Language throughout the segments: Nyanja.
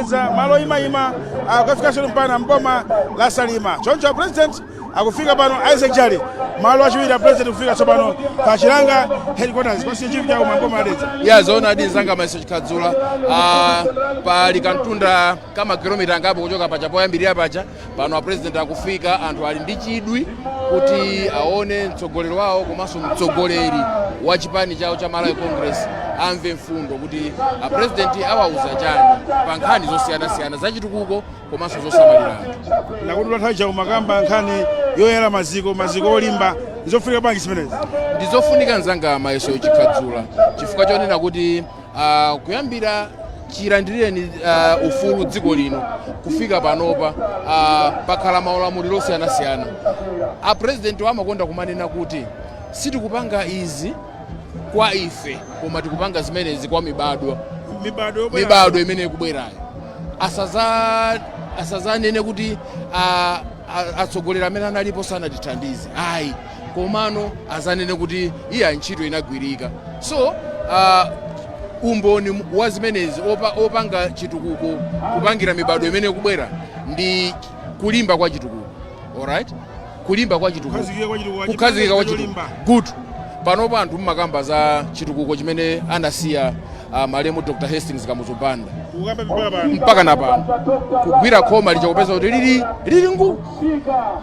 Dedza, malo imayima, kukafikanso mpaka mboma la Salima. Choncho a President akufika pano. Isaac Jali, malo achiwiri a President kufika tsopano pa Chilanga Headquarters kwa Chief Chauma, mboma la Dedza. Ya, zoonadi nzanga Maiso Chikhadzula, pali kantunda kama kilomita angapo kuchoka pacha poyambirira pacha. Pano a President akufika, anthu ali ndi chidwi kuti aone mtsogoleri wawo komanso mtsogoleri wa chipani chawo cha Malawi Congress, amve mfundo kuti a President awauza chani pa nkhani zosiyanasiyana zachitukuko komanso zosamalira anthu. Nakuti nthawi Chauma kamba nkhani yoyera maziko, maziko olimba, nzofunika bwanji zimenezi? Ndizofunika nzanga Maiso Chikhadzula, chifukwa chonena kuti kuyambira chilandirireni ufulu dziko lino kufika panopa, pakhala maulamuliro osiyanasiyana. A President amakonda kumanena kuti sitikupanga izi kwa ife, koma tikupanga zimenezi kwa mibadwo mibadwo yobwera. Mibadwo imene ikubwerayo asazanene kuti atsogoleri amene analipo sanatithandize, ayi, komano azanene kuti iya, ntchito inagwirika. So umboni wa zimenezi opanga chitukuko kupangira mibadwo imene ikubwera ndi kulimba kwa chitukuko, alright, kulimba kwa chitukuko. Kukhazikika kwa chitukuko. Kukhazikika kwa cholimba. Chitukuko, good. Panopo anthu mmakamba za chitukuko chimene anasiya malemu Dr Hastings Kamuzu Banda. Kukamba mpaka pano. Mpaka na pano kugwira khoma lija kupeza kuti lili ngu.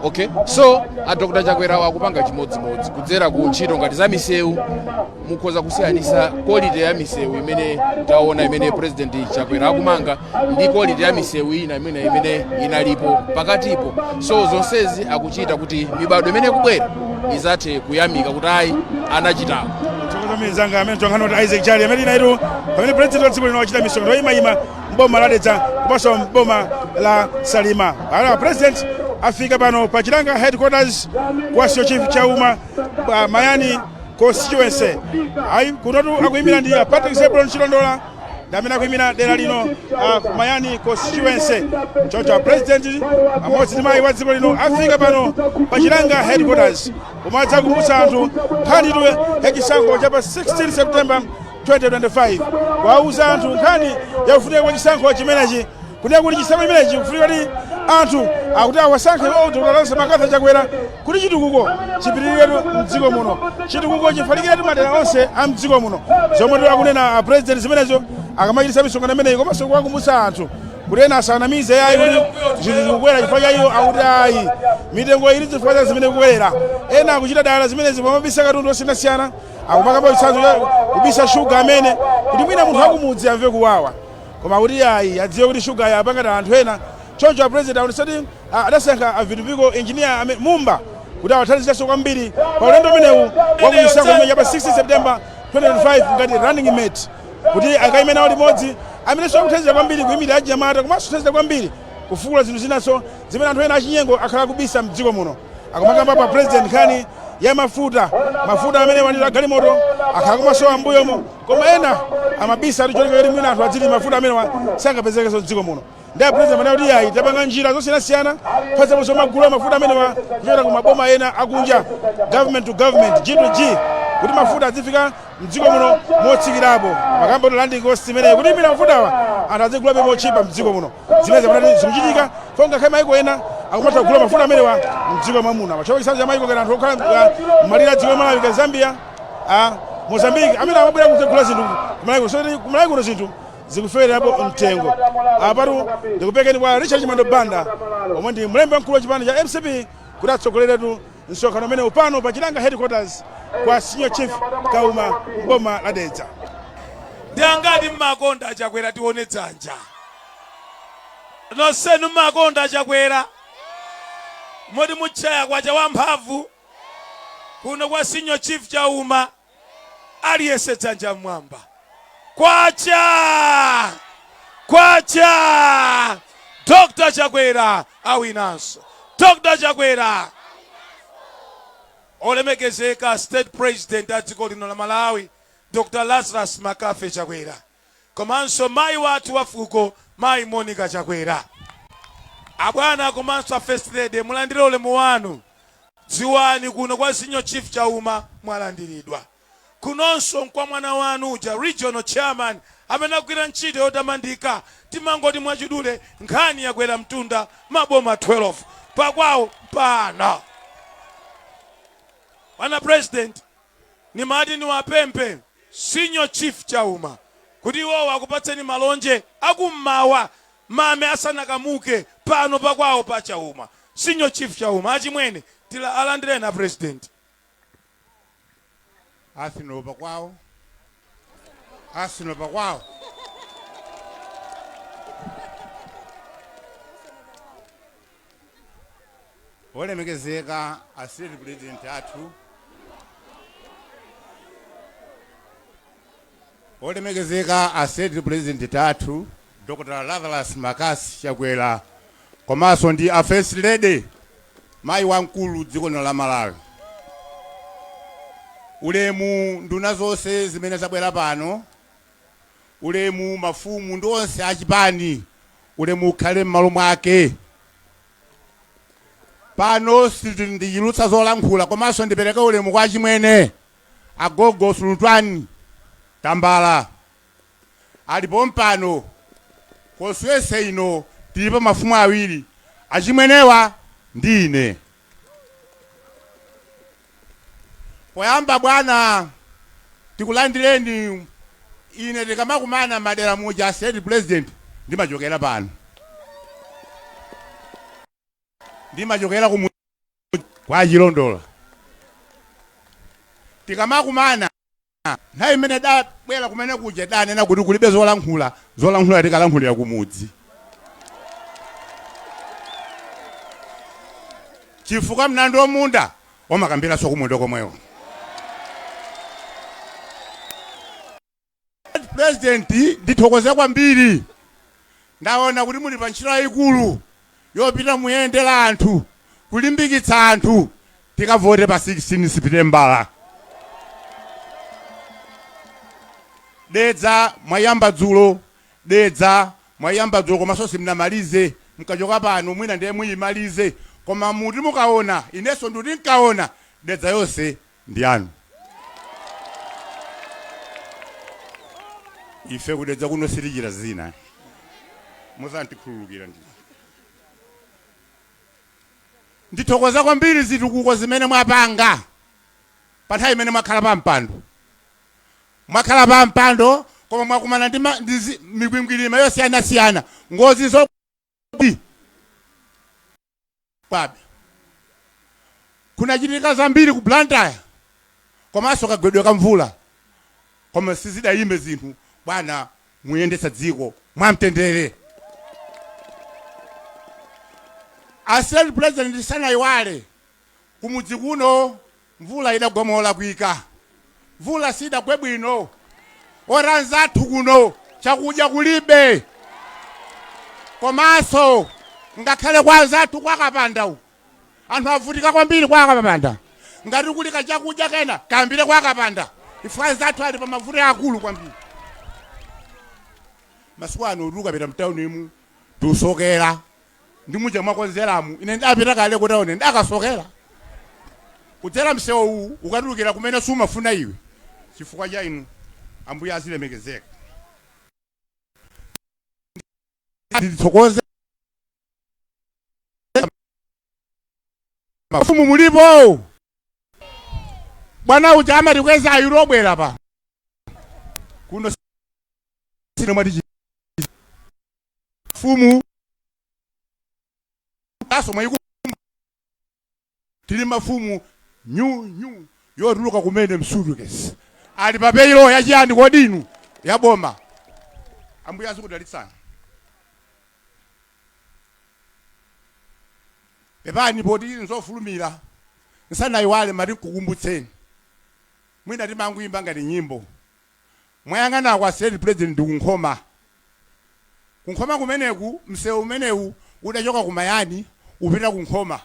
Okay, so a Dr Chakwera akupanga chimodzimodzi kudzera ku ntchito ngati za misewu. Mukhoza kusiyanisa quality ya misewu imene taona imene President Chakwera akumanga ndi quality ya misewu ina imene inalipo pakatipo. So zonsezi akuchita kuti mibadwo imene ikubwera izathe kuyamika kuti ayi, anachitawo. Tsokoza mnzanga amene tonkhani kuti Isaac Jali amene inaitu pamene President wa dziko lino wachita misonkhano yoyimayima mboma la Dedza komanso mboma la Salima. Ala President afika pano pa Chilanga Headquarters kwa Senior Chief Chauma pa Mayani Constituency. Ayi, kunotu akuyimira ndi Patrick Zebron Chilondola, ndi amene akuyimira dera lino, Mayani Constituency. Choncho President amodzi ndi mayi wa dziko lino afika pano pa Chilanga Headquarters pomwe adzakumbutsa anthu nkhanitu yachisankho cha pa 16 September 2025, kuwauza anthu nkhani yakufunika kwa chisankho chimenechi, kunena kuti chisankho chimenechi kufunika kuti anthu akuti awasankhe Dr Lazarus McCarthy Chakwera kuti chitukuko chipitiriretu mdziko muno, chitukuko chifalikiretu madera onse a mdziko muno. Zomwe akunena a President zimenezo akamachitisa misonkhano imeneyi, komanso kuwakumbutsa anthu kuti ena asanamize ayi kuti zinthu zikukwera chifukwa cha iwo. Akuti ayi, mitengo ili chifukwa cha zimene ikukwerera, ena akuchita dala zimenezi pomabisa katundu osiyanasiyana. Akumakapo chitsanzo cha kubisa shuga amene kuti mwina munthu akumudzi amve kuwawa, koma kuti ayi, adziwe kuti shuga ayi apanga dala anthu ena. Choncho a President aonetsa kuti adasankha a Vitumbiko Engineer Mumba kuti awathandizirenso kwambiri pa ulendo umenewu wakuchisankho chimene cha pa 16 September 2025 ngati running mate, kuti akayime nawo limodzi, amenenso akuthandiza kwambiri kuyimirira achinyamata komanso kuthandiza kwambiri kufukula zinthu zinanso zimene anthu ena achinyengo akhala akubisa mdziko muno. Akumakamba pa President nkhani ya mafuta, mafuta amene wanira galimoto akhala kumasowa m'mbuyomo, koma ena amabisa ati cholinga kuti mwina anthu adziti mafuta amene sangapezekenso mdziko muno. Ndi a President amene kuti ayi, tapanga njira zosiyanasiyana kuphasaponso magulu mafuta amenewa kuchokera ku maboma ena akunja, government to government, G to G, kuti mafuta adzifika mdziko muno motsikirapo. Makamba kuti landing cost imeneyi kuti imene mafutawa anthu adzigulabe mochipa mdziko muno. Zimene zamanati zikuchitika fo ngakhale maiko ena akumatha kugula mafuta amenewa mdziko mwamuno. Amachoka chitsanzo cha maiko ngati anthu okhala malire a dziko la Malawi ka Zambia, Mozambique, amene amabwera kudzagula zinthu kumalawi kuno. So kumalawi kuno zinthu zikufererapo mtengo. Apatu ndikupekeni kwa Richard Chimwendo Banda omwe ndi mlembi wamkulu wa chipani cha MCP kuti atsogoleretu msonkhano umene upano pa Chilanga Headquarters kwa Senior Chief Kauma, mboma la Dedza. Ndi angati mmakonda aChakwera? Tione dzanja nonsenu. Mmakonda aChakwera moti mutchaya kwacha wamphamvu kuno kwa Senior Chief Chauma? Aliyense dzanja mmwamba. Kwacha, kwacha! Dr Chakwera awinanso. Dr Chakwera. Olemekezeka State President a dziko lino la Malawi, Dr Lazarus McCarthy Chakwera, komanso mayi wathu wa fuko, Mayi Monica Chakwera, abwana komanso a First Lady, mulandire ulemu wanu. Dziwani kuno kwa Senior Chief Chauma mwalandiridwa. Kunonso nkwa mwana wanu uja, regional chairman amene agwira ntchito yotamandika. Timangoti mwachidule, nkhani yakwera mtunda, maboma 12 pakwawo pano. Bwana President, nimati niwapemphe Senior Chief Chauma kuti iwowo akupatseni malonje akummawa, mame asanakamuke, pano pakwawo pa Chauma. Senior Chief Chauma, achimwene, tila alandireni a President. Asino pakwawo, asino pakwawo. Olemekezeka a State President athu, olemekezeka a State President athu Dr. Lazarus McCarthy Chakwera, komanso ndi a First Lady, mayi wamkulu dziko lino la Malawi, ulemu nduna zonse zimene zabwera pano, ulemu mafumu ndi onse achipani, ulemu ukhale m'malo mwake. Pano sindichulutsa zolankhula, komanso ndipereke ulemu kwa achimwene agogo Sulutwani Tambala alipo mpano. Constituency ino tilipo mafumu awiri, achimwenewa ndi ine. Poyamba bwana, tikulandireni. Ine tikamakumana madera muja, State President, ndimachokera pano, ndimachokera ku kwa Chilondola. Tikamakumana nthawi imene dabwera kumene kuja, danena kuti kulibe zolankhula, zolankhula tikalankhulira kumudzi, chifukwa mlandu womunda umakambiranso kumunda komweko. President, ndithokoze kwambiri. Ndaona kuti muli pa ntchito yayikulu yopita muyendera anthu, kulimbikitsa anthu tikavote pa 16 Sepitembala. Dedza mwayamba dzulo, Dedza mwayamba dzulo, komanso simnamalize. Mkachoka pano mwina ndiye muyimalize, koma muti mukaona, inenso ndikuti nkaona Dedza yonse ndi yanu. Ife kudedza kuno sitichita zina, muzantikhululukira. Ndithokoza kwambiri zitukuko zimene mwapanga pa nthawi imene mwakhala pa mpando. Mwakhala pa mpando, koma mwakumana ndi mikwingwirima yosiyanasiyana, ngozi zo kwabe kunachitika zambiri ku Blantyre, komanso kagwedwe ka mvula, koma sizidayime zinthu. Bwana, muyendetsa dziko mwamtendere. A State President, sanayiwale kumudzi kuno mvula idagwa molakwika, mvula sidagwe bwino, oranzathu kuno chakudya kulibe, komanso ngakhale kwa anzathu kwa Kapanda uku anthu avutika kwambiri. Kwa Kapanda ngati kuli kachakudya kena kayambire kwa Kapanda. Ife anzathu ali pa mavuto akulu kwambiri. Masiku ano ukapita mtaunimu tusokera ndi muja mwakonzeramu. Ine ndapita kale ku tauni, ndakasokera kudzera msewu uwu ukatulukira kumene sumafuna iwe, chifukwa cha inu. Ambuye azilemekezeka. Ndithokoze mafumu mulipo. Bwana uja amatikweza ayiro obwera pa kuno sino mwati fumu aso mwayiku tili mafumu nyu nyu yotuluka kumene msutukesi ali pa payroll yachiyani kodinu ya boma. Ambuye azikudalitsani. Pepani poti nzofulumira. Nsanayiwale, mati nkukumbutseni, mwina timanguyimba ngati nyimbo. Mwayang'ana kwa State President kunkhoma, kunkhoma kumeneku msewu umenewu udachoka kumayani upita kunkhoma,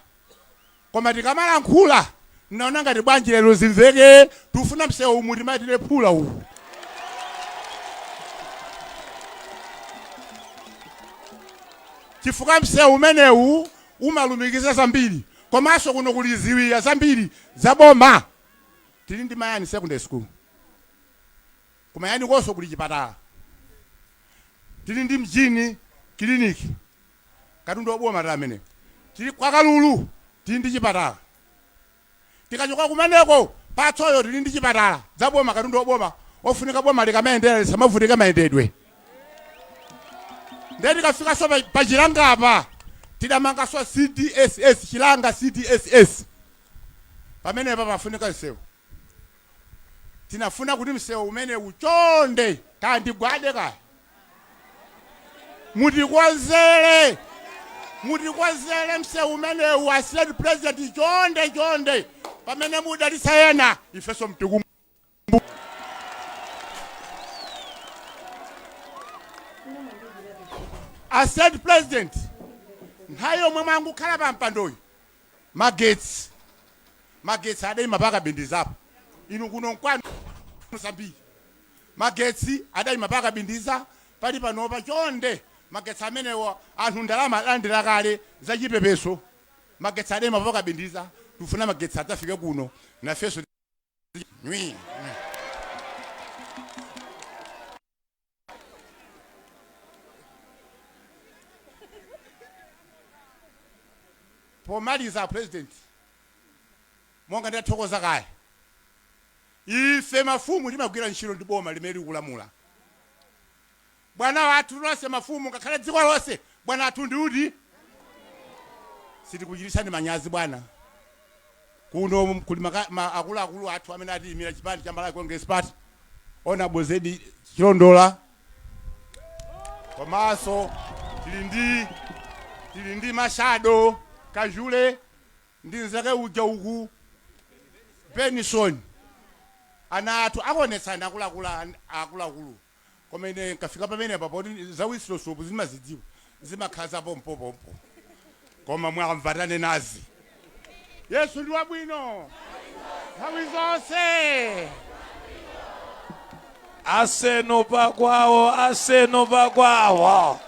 koma tikamalankhula naona ngati bwanji lero zimveke, tufuna msewu umu timatire phula uwu, chifukwa msewu umenewu umalumikiza zambiri, komanso kuno kuli ziwiya zambiri zaboma. Tili ndi Mayani Secondary School, kumayani konso kuli chipatala. Tili ndi Mjini clinic, katundu wa boma amene. Tili kwa Kalulu, tili ndi chipatala. Tikachoka kumeneko, Patsoyo tili ndi chipatala za boma, katundu wa boma ofunika boma likamayendera lisamavutika mayendedwe. Ndiye tikafikanso pa Chilangapa, tidamanganso CDSS, Chilanga CDSS. Pamenepa pafunika msewu. Tinafuna kuti msewu umene uchonde kandigwade kaya mutikonzere, mutikonzere msewu umenewu, a State President, chonde chonde. Pamene mudalitsa ena, ifenso mtikum. A State President, nthawi yomwe mwangukhala pa mpandoyi, magetsi adayima pakabindizapo. Inu kuno nkwanu zambiri, magetsi adayima pakabindiza. Pali panopa, chonde, magetsi amenewo anthu ndalama alandira kale zachipepeso. Magetsi adayima pakabindiza, tifuna magetsi adzafike kuno nafenso nywi. Pomaliza, President, monga ndathokoza kale, ife mafumu timagwira ntchito ndi boma limene likulamula. Bwana wathu lonse mafumu, ngakhale dziko lonse, bwana athu ndi uti? Sitikuchititsani manyazi, bwana. Kuno kuli akuluakulu athu amene atiyimira chipani cha Malawi Congress Party, Honorable Zedi Chilondola, komanso tili ndi Mashado Kajule ndi nzake uja uku, Benson. Ana athu akuonetsani akuluakulu, akuluakulu. Koma ine nkafika pamenepa, poti zawisilosopu zimazidziwa, zimakhala zapompopompo. Koma mwamva tanenazi. Yesu ndi wabwino nthawi zonse. Aseno pakwawo, aseno pakwawo,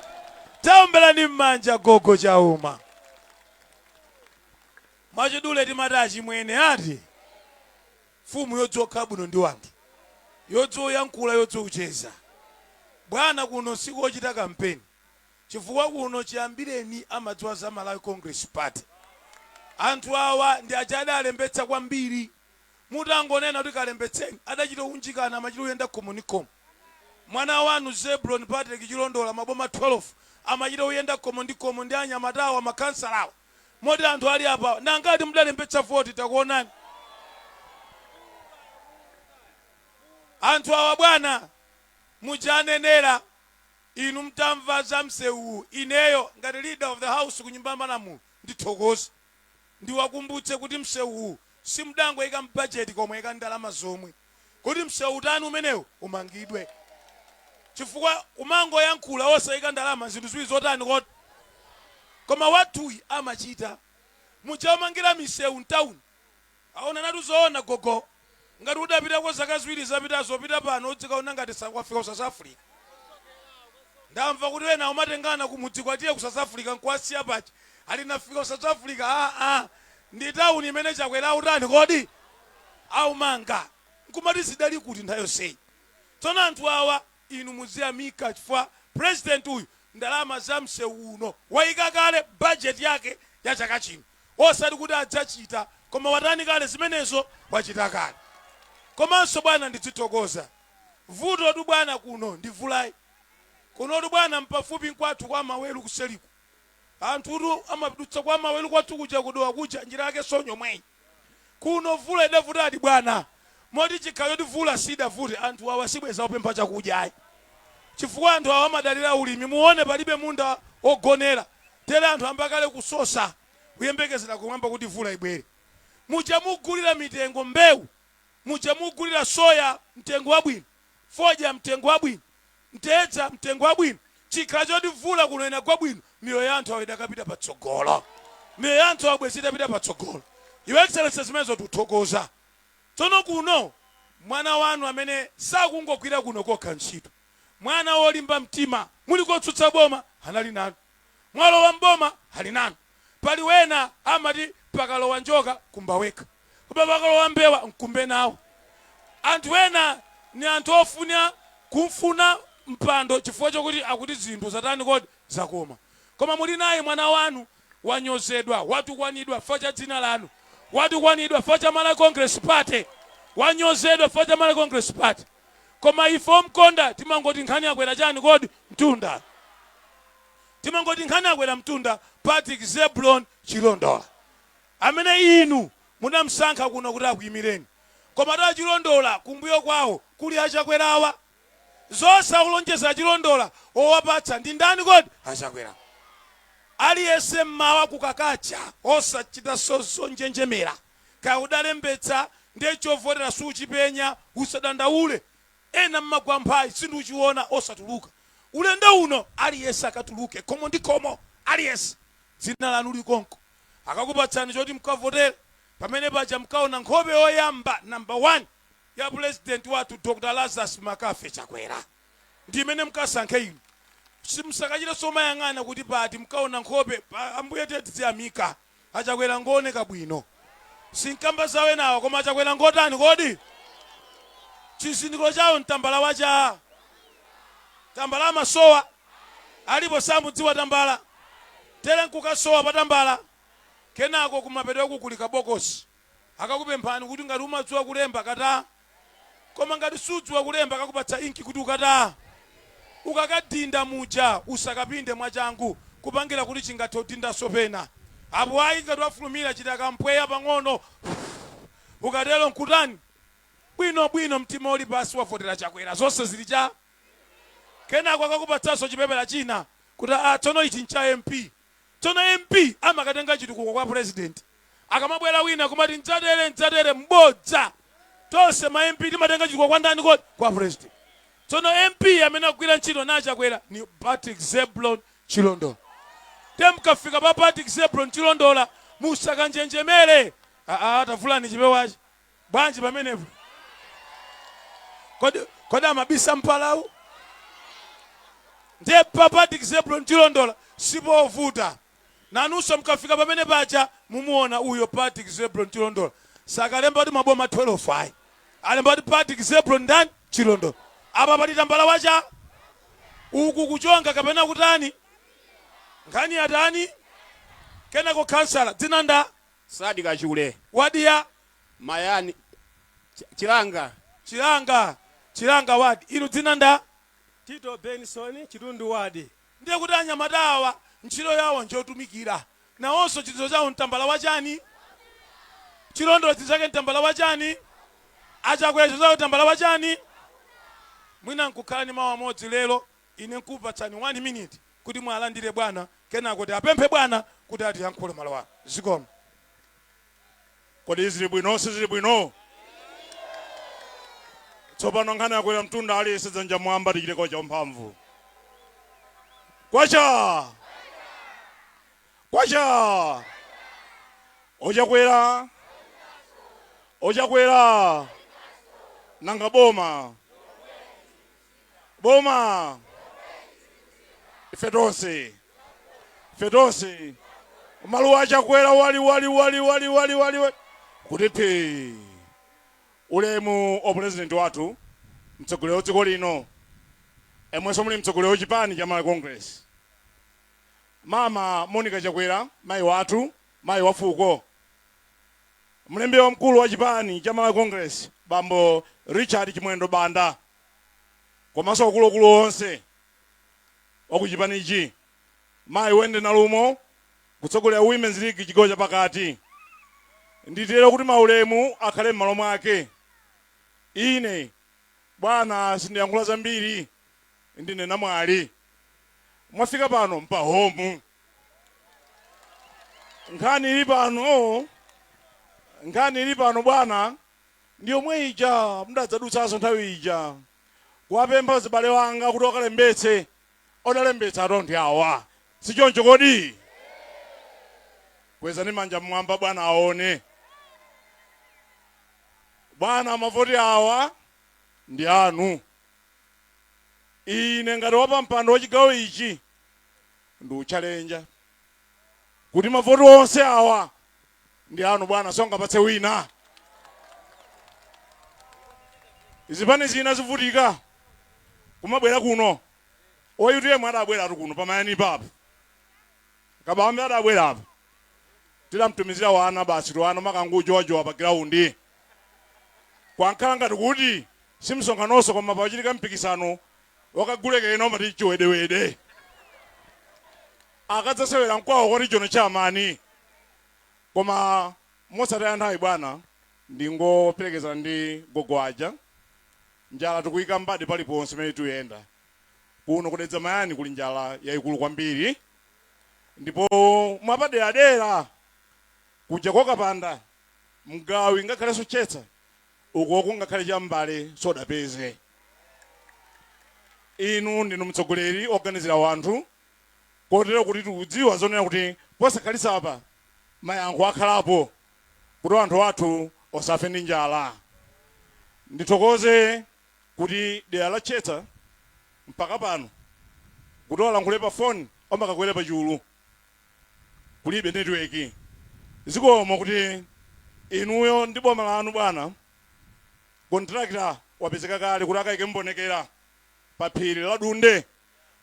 taombelani m'manja gogo Chauma. Mwachidule timati achimwene ati mfumu yodziwa kukhala bwino ndi wanthu, yodziwa yankhula, yodziwa kucheza. Bwana, kuno sikochita kampeni, chifukwa kuno chiyambireni amadziwa za Malawi Congress Party. Anthu awa ndi aja adalembetsa kwambiri. Mutangonena kuti kalembetseni, adachita unjikana, amachita kuyenda khomo ni khomo. Mwana wanu Zebron Patrick Chilondola, maboma 12 amachita kuyenda khomo ndi khomo ndi anyamatawa, makhansalawa, moti anthu ali apa nangati mudalembetsa voti. Takuonani anthu awa, bwana, mujanenera inu mtamva za msewuwu. Ineyo ngati Leader of the House ku Nyumba ya Malamulo ndithokoze, ndiwakumbutse kuti msewuwu simudangoyika m'bajeti komwe ika ndalama zomwe kuti msewu utani umenewu umangidwe, chifukwa umangoyankhula osayika ndalama, zinthu ziwiri zotani kodi? Koma wathuyi amachita muja umangira misewu mtawuni, aona natu zoona. Gogo, ngati udapitako zaka 2 zapitazo, pita pano udzikaona ngati wafika ku South Africa. Ndamva kuti ena umatengana kumudzi kwatiye ku South Africa nkuwasiya paja, ali nafika ku South Africa. Aa, ndi tawuni imene Chakwera autani kodi aumanga, nkumati zidali kuti nthawi yonseyi? Tsono anthu awa inu muziyamika, chifukwa President uyu ndalama za msewu uno wayika kale budget yake ya chaka chino, osati kuti adzachita, koma watani kale zimenezo, wachita kale. Komanso bwana, ndidzithokoza, vuto tu bwana kuno ndi mvulayi. Kunotu bwana mpafupi nkwathu kwa Maweru kuseliku. Anthutu amadutsa kwa Maweru kwathu kuja, kudowa kuja, njira yake sonyomweyi. Kuno vula idavutadi bwana, moti chikhala choti vula sidavute, anthu awa sibweza opempha chakudya ayi, chifukwa anthu awa amadalira ulimi. Muone, palibe munda ogonera tere. Anthu ambakale kusosa, kuyembekezera kumwamba kuti vula ibwere. Muja mugulira mitengo mbewu, muja mugulira soya mtengo wabwino, fodya mtengo wabwino, mtedza mtengo wabwino, chikhala choti vula kuno inagwa bwino, miyoyo ya anthu awo idakapita patsogolo, miyoyo ya anthu awo bwezi itapita patsogolo. Your Excellency, zimenezo tikuthokoza. Tsono kuno mwana wanu amene sakungogwira kuno kokha ntchito, mwana wolimba mtima, muli kotsutsa boma anali nanu, mwalowa mboma ali nanu. Pali wena amati pakalowa njoka kumba wekha, koma pakalowa mbewa mkumbe nawo. Anthu ena ni anthu ofuna kumfuna. mpando chifukwa chokuti akuti zinthu zatani kodi? Zakoma. Koma muli naye mwana wanu wanyozedwa, watukwanidwa chifukwa cha dzina lanu, watukwanidwa chifukwa cha Malawi Congress Party, wanyozedwa chifukwa cha Malawi Congress Party. Koma ife omkonda timangoti nkhani yakwera chani kodi? Mtunda. Timangoti nkhani yakwera mtunda, Patrick Zebulon Chilondola amene inu munamsankha kuno kuti akuyimireni. Komatu a Chilondola kumbuyo kwawo kuli a Chakwerawa. Zonse akulonjeza a Chilondola owapatsa ndi ndani kodi? A Chakwera. Aliyense mmawa kukakacha osachita zonjenjemera. Kaya udalembetsa ndiye chovotera suchipenya usadandaule. Ena mmagwa mphwayi sinduchiona osatuluka. Ulendo uno aliyense akatuluke khomo ndi khomo aliyense. Dzina lanu lili konko. Akakupatsani choti mukavotere pamene paja mkaona nkhope yoyamba number 1 ya president wathu Dr Lazarus Makafe Chakwera ndi imene mkasankhe inu. Simusakachite somayang'ana kuti pati mkaona nkhope pa ambuye tiye tiziyamika a Chakwera ngooneka bwino. Sinkamba za wenawa koma a Chakwera ngotani kodi? Chizindikiro chawo ntambala wacha? Tambala amasowa? Alipo samudziwa tambala? Tere nkukasowa pa tambala? Kenako kumapetoku kuli kabokosi. Akakupemphani kuti ngati umadziwa kulemba kata. Koma ngati sudziwa kulemba akakupatsa inki kuti ukata. Ukakadinda muja usakapinde mwachangu kupangira kuti chingathe kudindanso pena. Apo ayi ngati wafulumira chita kampweya pang'ono ukatero nkutani? Bwino bwino mtima uli pansi wavotera Chakwera zonse zili cha? Kenako akakupatsanso chipepala china kuti aa tsono ichi ncha MP. Tsono MP amakatenga chitukuko kwa president. Akamabwera wina kumati ndzatere ndzatere mbodza. Tonse ma MP timatenga chitukuko kwa ndani kodi? Kwa president. Tsono MP amene akugwira ntchito na Chakwera ni Patrick Zebulon Chilondola. Ndiye mukafika pa Patrick Zebulon Chilondola musakanjenjemere. Aa tavulani chipewachi. Bwanji pamenepo? Kodi, kodi amabisa mpalawu? Ndiye pa Patrick Zebulon Chilondola sipovuta. Nanunso mukafika pamene paja mumuona uyo Patrick Zebulon Chilondola. Sakalemba kuti maboma 12 ayi. Alemba kuti Patrick Zebulon ndani? Chilondola. Apa pali tambala wacha? Uku kuchonga kapena kutani? Nkhani yatani? Kenako khansala dzina nda? Sadi Kachule. Wadi ya? Mayani. Chilanga. Chilanga. Chilanga ward. Inu dzina nda? Tito Benson, Chitundu ward. Ndiye kuti anyamata awa ntchito yawo njotumikira. Nawonso chitsanzo chawo ntambala wa chani? Chilondola chitsanzo chake ntambala wa chani? A Chakwera chitsanzo chawo tambala wa chani? Mwina nkukhala ndi mawu amodzi lero, ine nkupatsani 1 minute kuti mwalandire bwana kenako tiapemphe bwana kuti atiyankhule malo ano. Zikomo. Kodi zili bwino sizili bwino? Tsopano nkhani yakwera mtunda, aliyense dzanja mwamba tichiteko champhamvu. Kwacha! Kwacha! Ochakwera! Ochakwera! Nanga boma! Boma! Ife tonse! Ife tonse! Maluwa achakwera wali wali wali wali wali wali wali kuti phi. Ulemu wa president wathu, mtsogoleri wa dziko lino, emwenso muli mtsogoleri wa chipani cha Malawi Congress, Mama Monica Chakwera, mayi wathu, mayi wa fuko, mlembi wamkulu wa chipani cha Malawi Congress, Bambo Richard Chimwendo Banda, komanso akuluakulu onse wa ku chipanichi, Mayi Wendy Nalumo, kutsogolera Women's League chigawo chapakati. Nditero kuti maulemu akhale m'malo mwake. Ine bwana sindiyankhula zambiri, ndine namwali. Mwafika pano mpa home. Nkhani ili pano, nkhani ili pano bwana ndi yomwe ija mudadzadutsanso nthawi ija kuwapempha azibale wanga kuti wakalembetse, odalembetsa atonthe awa, sichoncho kodi? Kwezani manja mmwamba bwana aone. Bwana, mavoti awa ndi anu. Ine ngati wapampando wa chigawo ichi ndikuchalenja kuti mavoti onse awa ndi anu bwana, songapatse wina. Zipani zina zivutika. Kumabwera kuno wa UTM adabweratu kuno pamayani papo, Kabambe adabwera apa, tidamtumizira wana basi, tiwana makangujowajowa pa ground, kwankhala ngati kuti si msonkhanonso koma pachitika mpikisano wakagulekeno mati chiwedewede akadzasewera mkwawo koti chono chamani. Koma mosataya nthawi bwana, ndingoperekezana ndi gogo aja. Njala tikuyika mbadi paliponse pamene tikuyenda. Kuno kudedza Mayani kuli njala yayikulu kwambiri, ndipo mwapaderadera kuja kokapanda mgawi ngakhalenso chetsa ukoko ngakhale chambale sodapeze. Inu ndinu mtsogoleri oganizira wanthu, kotero kuti tikudziwa zonena kuti posakhalitsa apa mayankho akhalapo kuti anthu athu osafe ndi njala. Ndithokoze kuti dera la Chetsa mpaka pano kuti walankhule pa foni omakakwera pachulu, kulibe network. Zikomo kuti inuyo ndi boma lanu bwana, contractor wapezeka kale kuti akayike mbonekera pa phiri la Dunde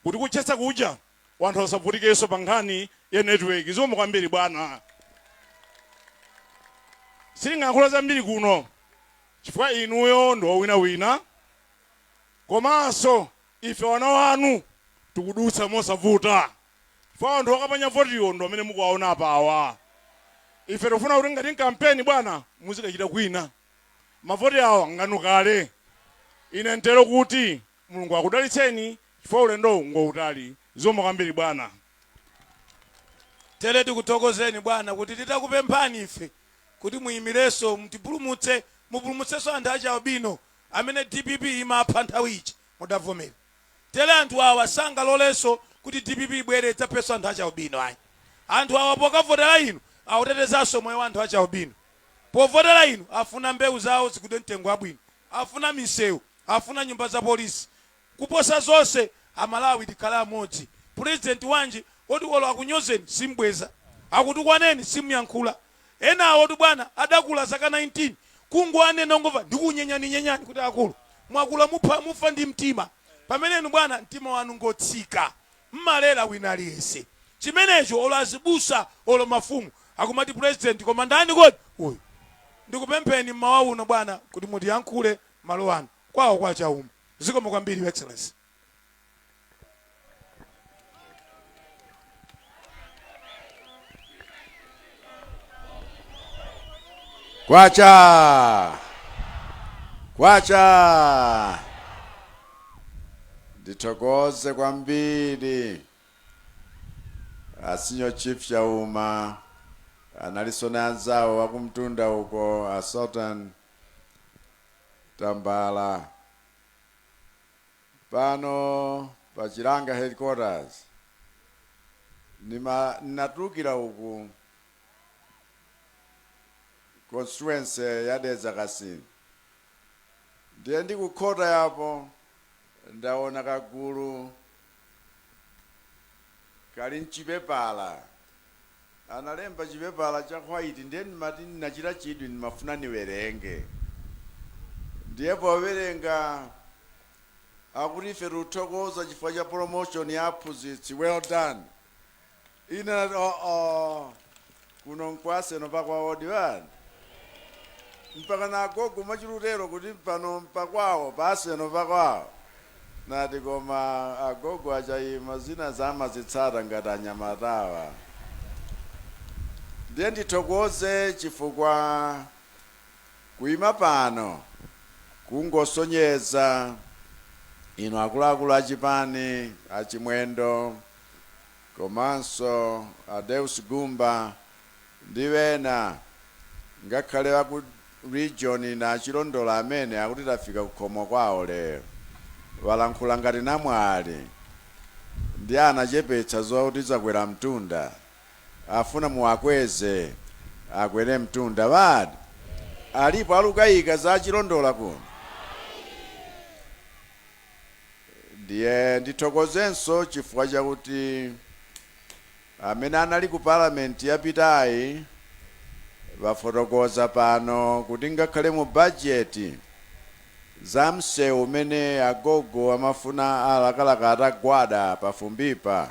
kuti kutchetsa kuja wanthu asavutikenso pa nkhani ya network. Zikomo kwambiri bwana. Sitingayankhula zambiri kuno chifukwa inuyo ndi owinawina, komanso ife wana wanu tikudutsa mosavuta chifukwa anthu okapanya votiwo ndi amene mukuwaona apawa. Ife tikufuna kuti ngati mkampeni bwana muzikachita kwina, mavoti awa nganu kale. Ine ntero kuti Mulungu akudalitseni chifukwa ulendowu ngoutali. Zikomo kwambiri bwana. Tere tikuthokozeni bwana kuti titakupemphani ife kuti muyimirenso, mutipulumutse, mupulumutsenso anthu achialubino amene DPP imapha nthawi ija, mudavomera. Tere anthu awa sangalolenso kuti DPP ibwere idzaphenso anthu achialubino ayi. Anthu awa pokavotera inu akutetezanso moyo wa anthu achialubino. Povotera inu afuna mbewu zawo zigulidwe mtengo wabwino, afuna misewu, afuna nyumba za polisi. Kuposa zonse Amalawi tikhale amodzi. President wanji oti olo akunyozeni simbweza, akutukwaneni simuyankhula. Enawotu bwana adakula zaka 19 kungowanena ungomva ndikunyenyaninyenyani kuti akulu mwakula mupha mufa ndi mtima, pamene inu bwana mtima wanu ngotsika, mmalera wina aliyense. Chimenecho olo azibusa olo mafumu akumati president koma ndani kodi uyu? Ndikupempheni mmawa uno bwana kuti mutiyankhule malo ano kwawo kwa Chauma. Zikomo kwambiri, Your Excellency. Kwacha kwacha! Ndithokoze kwambiri a Senior Chief Chauma, analinso na anzawo akumtunda uko, a Sultan Tambala, pano pa Chilanga headquarters. Nima natulukira uku constituency ya Dedza Kasina, ndiye ndikukhota yapo ndaona kagulu kali mchipepala, analemba chipepala cha white, ndiye ndimati ndinachita chidwi, ndimafuna niwerenge. Ndiye powerenga akuti ife tikuthokoza chifukwa cha promotion ya aphunzitsi, well done. Ine nati, oh, oh, kuno nkwaseno pakwawodi bani, mpaka na agogo mwachilutero kuti pano mpakwawo paseno pakwawo. Nati koma agogo achayima zina zamazitsata ngati anyamatawa. Ndiye ndithokoze chifukwa kuima pano kungosonyeza inu akuluakulu achipani, achimwendo komanso a Deus Gumba ndi wena, ngakhale aku region na achilondola amene akuti tafika kukhomo kwawo lero, walankhula ngati namwali ndi anachepetsa zoti zakwera mtunda, afuna muwakweze akwere mtunda. Wadi alipo alukayika za achilondola kuno. Ndiye ndithokozenso chifukwa chakuti amene anali ku parliament yapitayi vafotokoza pano kuti ngakhale mu bajeti Za msewu umene agogo amafuna alakalaka atagwada pafumbipa.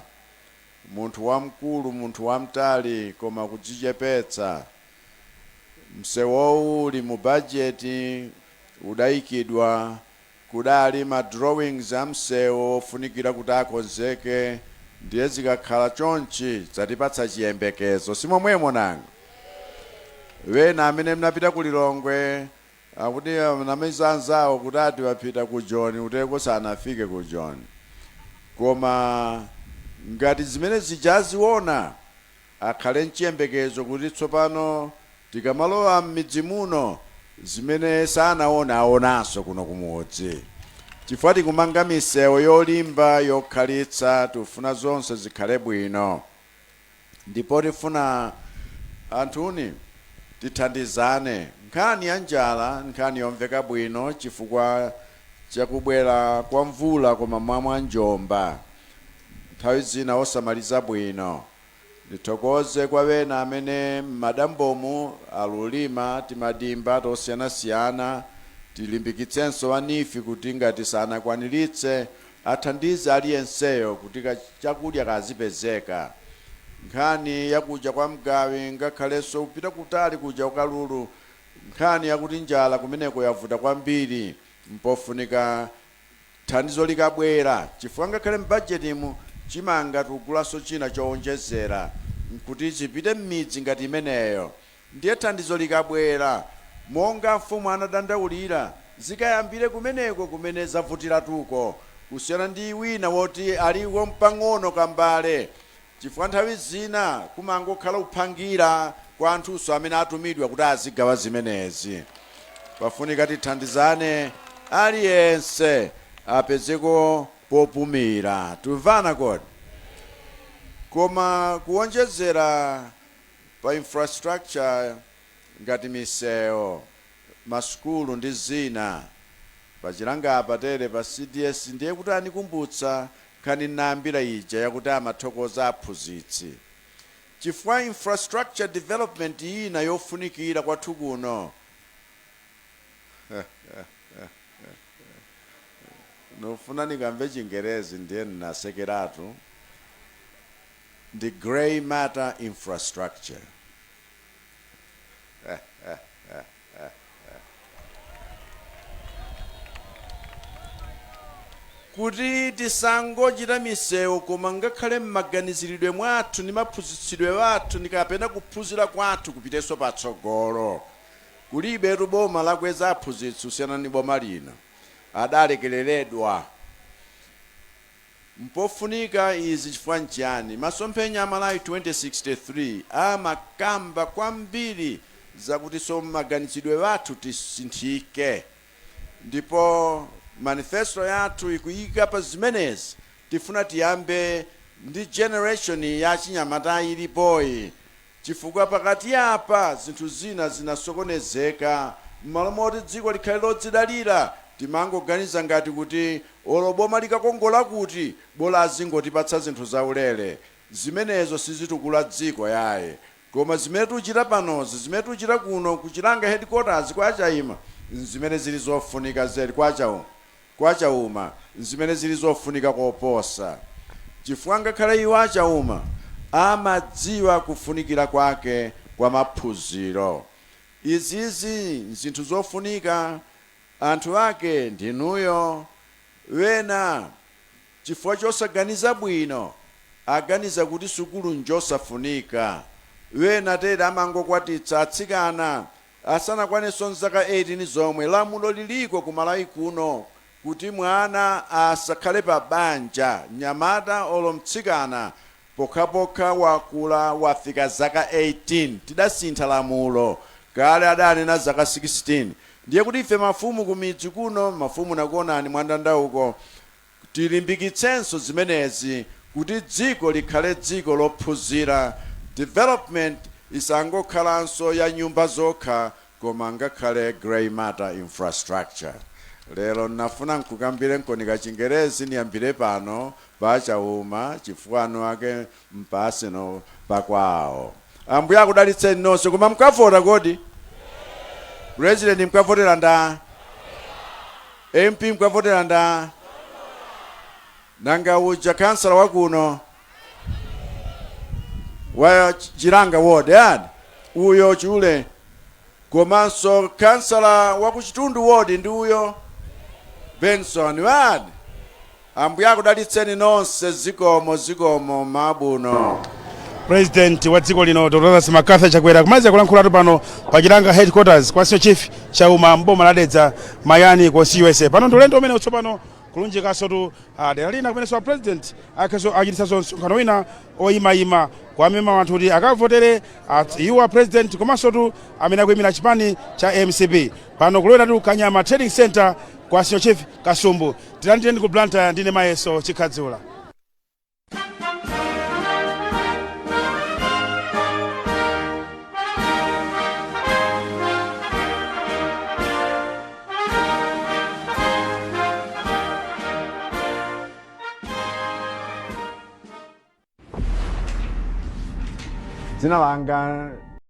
Munthu wamkulu, munthu wamtali koma kudzichepetsa. Msewowu uli mu bajeti, udaikidwa, kudali ma drawings a msewu ofunikira kuti akonzeke ndiye zikakhala chonchi zatipatsa chiyembekezo, simomwemo nanga? Wena amene mnapita ku Lilongwe akuti anamiza anzawo kuti ati wapita ku Joni, uteko sanafike ku Joni. Koma ngati zimene zija aziona, akhale nchiyembekezo kuti tsopano tikamalowa m'midzi muno zimene sanaone aonanso kuno kumudzi. Chifukwa tikumanga misewu yolimba yokhalitsa, tifuna zonse zikhale bwino. Ndipo tifuna anthuni tithandizane. Nkhani ya njala nkhani yomveka bwino chifukwa chakubwera kwa mvula koma mwa mwanjomba nthawi zina osamaliza bwino. Ndithokoze kwa wena amene m'madambomu alulima timadimba tosiyanasiyana. Tilimbikitsenso a NEEF kuti ngati sanakwaniritse athandize aliyenseyo kuti chakudya kazipezeka. Nkhani yakuja kwa Mgawi ngakhalenso kupita kutali kuja kwa Kalulu, nkhani yakuti njala kumeneko yavuta kwambiri, mpofunika thandizo likabwera chifukwa ngakhale m'bajetimu chimanga tikugulanso china choonjezera nkuti chipite m'midzi ngati imeneyo. Ndiye thandizo likabwera monga mfumu anadandaulira zikayambire kumeneko kumene zavutiratuko kusiyana ndi wina woti aliko mpang'ono kambale chifukwa nthawi zina kumangokhala kuphangira kwa anthunso amene atumidwa kuti azigawa zimenezi. Pafunika tithandizane aliyense apezeko popumira. Tumvana kodi? Koma kuwonjezera pa infrastructure ngati misewu, masukulu ndi zina, pa Chilanga apa tere pa CDS ndiye kuti anikumbutsa nkhani nayambira ija yakuti amathokoza aphunzitsi. Chifukwa infrastructure development ina yofunikira kwathu kuno nofuna nikamve Chingerezi ndiye nnasekeratu ndi grey matter infrastructure. Kuti tisangochita misewu koma ngakhale m'maganiziridwe mwathu ndi maphunzitsidwe athu ndi kapena kuphunzira kwathu kupitenso patsogolo. Kulibetu boma lakweza aphunzitsi kusiyana ndi boma lino. Adalekereredwa. Mpofunika izi chifukwa nchiyani? Masomphenya a Malawi 2063 amakamba kwambiri zakutinso maganizidwe athu tisinthike. Ndipo manifesto yathu ikuyika pa zimenezi. Tifuna tiyambe ndi generation ya achinyamata ilipoyi chifukwa pakati apa zinthu zina zinasokonezeka. Mmalo moti dziko likhale lodzidalira, timangoganiza ngati kuti olo boma likakongola kuti, bola azingotipatsa zinthu zaulere. Zimenezo sizitukula dziko yayi. Koma zimene tuchita panozi, zimene tuchita kuno ku Chilanga headquarters kwa Chaima, nzimene zili zofunika zedi kwa Chauma, kwa Chauma, nzimene zili zofunika koposa. Chifukwa ngakhale iwo a Chauma amadziwa kufunikira kwake kwa maphunziro. Izizi nzinthu zofunika, anthu ake ndinuyo. Wena chifukwa chosaganiza bwino aganiza kuti sukulu njosafunika. Wena tere amangokwatitsa atsikana asanakwanenso nzaka 18 zomwe. Lamulo liliko ku Malawi kuno kuti mwana asakhale pa banja, mnyamata olo mtsikana, pokhapokha wakula wafika zaka 18. Tidasintha lamulo, kale adanena zaka 16. Ndiye kuti ife mafumu kumidzi kuno, mafumu nakuonani mwandanda uko, tilimbikitsenso zimenezi kuti dziko likhale dziko lophunzira. Development isangokhalanso ya nyumba zokha koma ngakhale grey matter infrastructure. Lero nafuna nkukambire nkoni ka Chingerezi niyambire pano pa Chauma chifukwa anu ake mpasino pakwawo. Ambuye akudalitseni nonse. Koma mkavota kodi? President mkavotera nda? MP mkavotera nda nanga uja kansala wakuno wa Chilanga ward yani uyo Chule, komanso kansala wa ku Chitundu ward ndi uyo Benson wadi. Ambuye akudalitseni nonse. Zikomo, zikomo, mabuno. President wa dziko lino Dr Lazarus McCarthy Chakwera kumaliza kulankhulatu pano pa Chilanga headquarters kwa senior chief Chauma mboma la Dedza Mayani constituency. Pano ndi ulendo umene utsopano kulunjikanso tu dera lina kumenenso president akhaso achitisanso msonkhano wina oyimayima kuwamema anthu kuti akavotere iwo a president komanso tu amene akuyimira chipani cha MCP. Pano kulowera tu Kanyama Trading Center kwa senior chief Kasumbu. Tilandireni ku Blantyre, ndine Mayeso Chikhadzula. Dzina langa